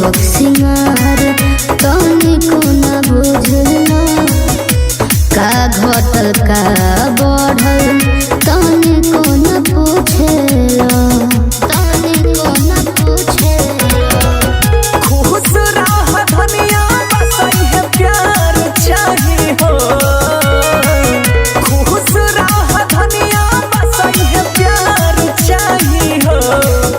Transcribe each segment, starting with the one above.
शौक सिंगार तनी को न बुझलो, का घटल का बढ़ल तनी को न पूछलो, तनी को न पूछलो। खुश रह धनिया बसई है प्यार चाही हो। खुश रह धनिया बसई है प्यार चाही हो।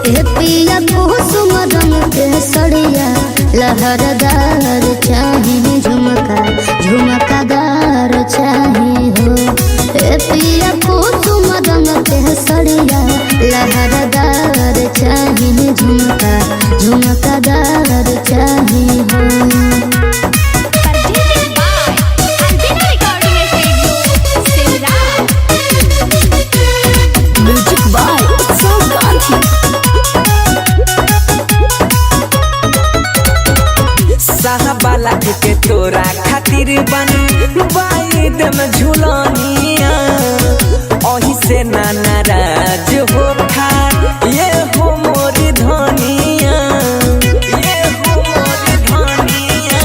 ए पिया कुसुम रंग के सड़िया लहरदार चाहे, झुमका झुमकादार चाहे हो। ए पिया कुसुम रंग के सड़िया लहरदार चाहे, झुमका झुमकादार चाहे हो। Presented by Albina Recording Studio, Simra. Music by Utsav Gandhi. साहबाला के तोरा खातिर बनी बाई दम झुलनिया, ओही से ना नाराज हो खा ये हो मोरी धनिया, ये हो मोरी धनिया।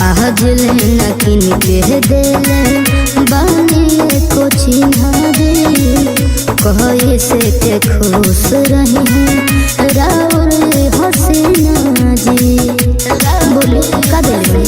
आज लेना किन के देले बानी को चिन्हा दे, कहे से के खुश रही हैं राउर हसीना जी। बोले का देले?